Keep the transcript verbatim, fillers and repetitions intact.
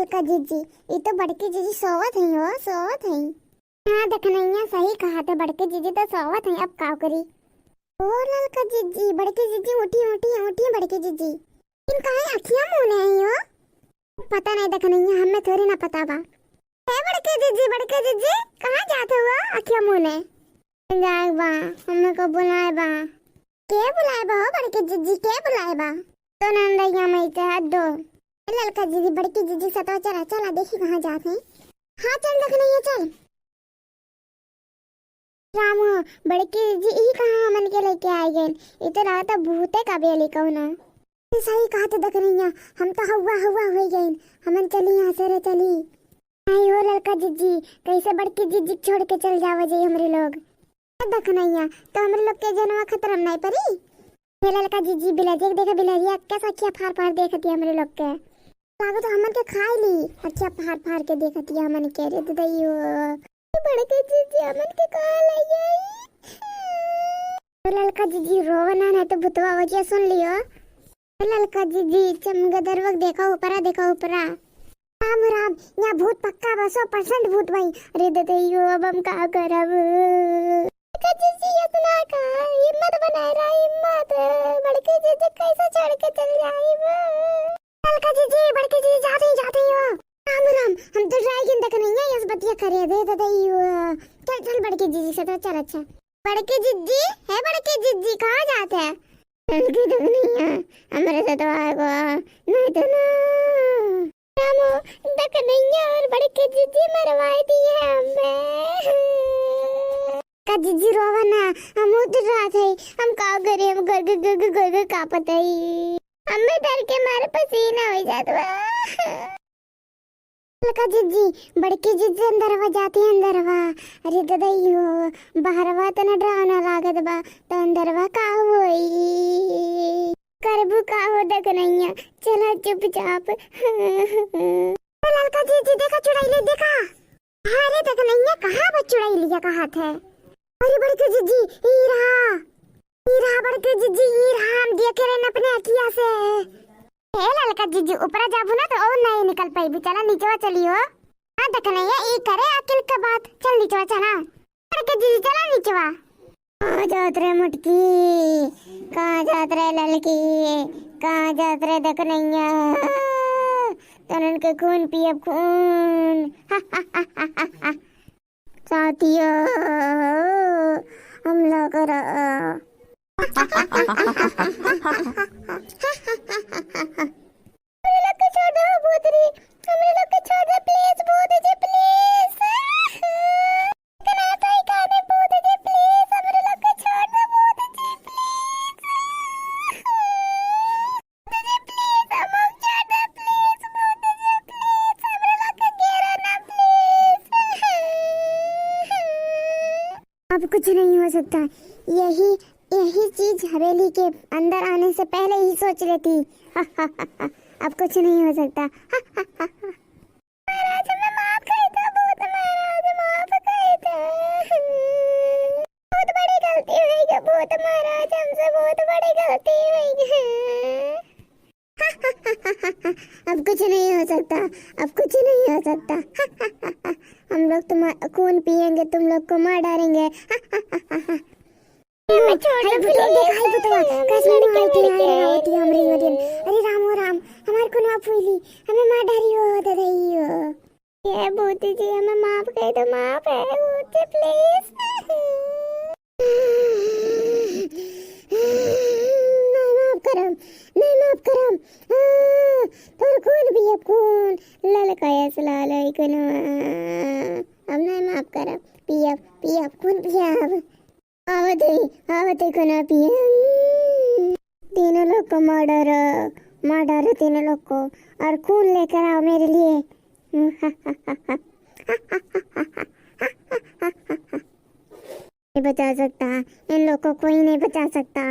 ललका जिज्जी, ई तो बड़की जिज्जी सोवत हई हो, सोवत हई। हाँ दखनैया, सही कहत है, बड़की जिज्जी तो सोवत हई, अब का करी। ओ ललका जिज्जी, बड़की जिज्जी, उठी, उठी, उठी, बड़की जिज्जी। इन काहे अखिया मूने आई हो? पता नहीं दखनैया, हमें थोड़ी ना पता बा। ए बड़की जिज्जी, बड़की जिज्जी, कहाँ जात हुआ अखिया मूने? जाए बा, हमें को बुलाए बा। के बुलाए बा हो बड़की जिज्जी, के बुलाए बा? तो नंदैया मैं इसे हट दो। ललका जिज्जी, बड़की जिज्जी सतवा चला, चला देखी कहाँ जात हैं। हाँ चल दखनैया चल। राम हो, बड़की जिज्जी ई कहाँ हमन के लेके आए गए? ई तो लागत भूते का बेली कौनो। सही कहत दखनैया, हम तो हवा हवा हो गए, हमन चली यहाँ से रे चली। नहीं हो ललका जिज्जी, कैसे बड़की जिज्जी छोड़ के चल जावा जाई हमरे लोग? दखनैया, तो हमरे लोग के जनवा खतरा में नहीं परी? हे ललका जिज्जी, बिलरिया के देखा, बिलरिया कैसा अखिया फार फार देखती हमरे लोग के। लागो तो हमन के खाई ली, अखिया फार फार के देखती हमन के। रे ददैयो, बड़के जिज्जी हमन के कहाँ लई आई? तो ललका जिज्जी रोवा ना, नहीं तो भूतवा वजिया सुन लियो। ललका जिज्जी, चमगदरवा देखा ऊपरा, देखा ऊपरा। राम राम, यहाँ भूत पक्का बा, सौ परसेंट भूत भाई। अरे ददैयो, अब हम का करब? बड़के जिज्जी इतना का हिम्मत बनाए रहा, हिम्मत। बड़के जिज्जी कैसे छोड़ के चल जाइब? ललका जिज्जी, बड़के जिज्जी, जाते ही, जाते ही हो। राम राम, हम तो ड्राई गिन तक नहीं है, यस बतिया करे दे ददैयो। चल चल बड़के जिज्जी से तो चल। अच्छा बड़के जिज्जी, है बड़के जिज्जी, कहाँ जाते हैं? ललकी दखनैया, हमरे से तो आगो, नहीं तो ना। रामो, दखनैया और बड़के जिज्जी मरवाए दिए हमें। का जिज्जी रोवा ना, हम उठ रहा थे, हम का करे, हम घर के, घर के, घर के कांपत हई। हमें डर के मारे पसीना हो जात बा। ललका जिज्जी, बड़की जिज्जी अंदरवा जाती है, अंदरवा। अरे ददैयो, बहरवा तना डरावना लागत बा, तो अंदरवा का होई? करबू का हो दखनैया, चला चुपचाप। ललका जिज्जी देखा चुड़ैली देखा। अरे दखनैया, कहाँ बा चुड़ैलिया कहाँ थे? अरे बड़की जिज्जी, ई रहा। ई रहा बड़की जिज्जी, ई रहा, हम देखे रहन अपने अखिया से। ए ललका जिज्जी, ऊपरा जाबू ना तो और नहीं निकल पाइबू। चला नीचवा चलियो। हाँ दखनैया, ई करे अकिल का बात। चल नीचवा चला। बड़की जिज्जी चला नीचवा। कहाँ जात रे मटकी, कहाँ जात रे ललकी, कहाँ जात रे दखनैया? तनन के खून पियब खून। साथियों, हमला करा। हमरे लोग के छोड़ दो भूतरी, हमरे लोग के छोड़ दो please भूत जी please। कना तो ही काने भूत जी please, हमरे लोग के छोड़ दो भूत जी please। भूत जी please, हम छोड़ दो please, भूत जी please, हमरे लोग के घेरो ना please। अब कुछ नहीं हो सकता, यही, यही चीज हवेली के अंदर आने से पहले ही सोच लेती। अब कुछ नहीं हो सकता। महाराज, हमें माफ कर दो, भूत महाराज, माफ कर दो। बहुत बड़ी गलती हुई गई, भूत महाराज, हमसे बहुत बड़ी गलती हुई गई। अब कुछ नहीं हो सकता, अब कुछ नहीं हो सकता। हम लोग तुम्हारा खून पिएंगे, तुम लोग को मार डालेंगे। हमें छोड़ दो, हाय भूतवा, please। देखा, हाय भूतवा, हमें कसम लड़के, आई थी, लड़के। आई रावती, हमरे वजन। अरे राम, ओ राम, हमार खूनवा फूली, हमें मार डारी हो, ददैयो। ये भूत जी, हमें माफ कर दो, माफ है, भूत जी, please। नहीं माफ करम, नहीं माफ करम। हाँ, तोर खून पियब खून, ललका यस लाल है कुनवा। अब नहीं माफ करम, पियब, पियब, खून पियब। आवत है, आवत है कुनवा पिए। तीनों लोग को मार डारो, मार डारो तीनों लोग को, और खून लेकर आओ मेरे लिए। नहीं बचा सकता, इन लोग को कोई नहीं बचा सकता।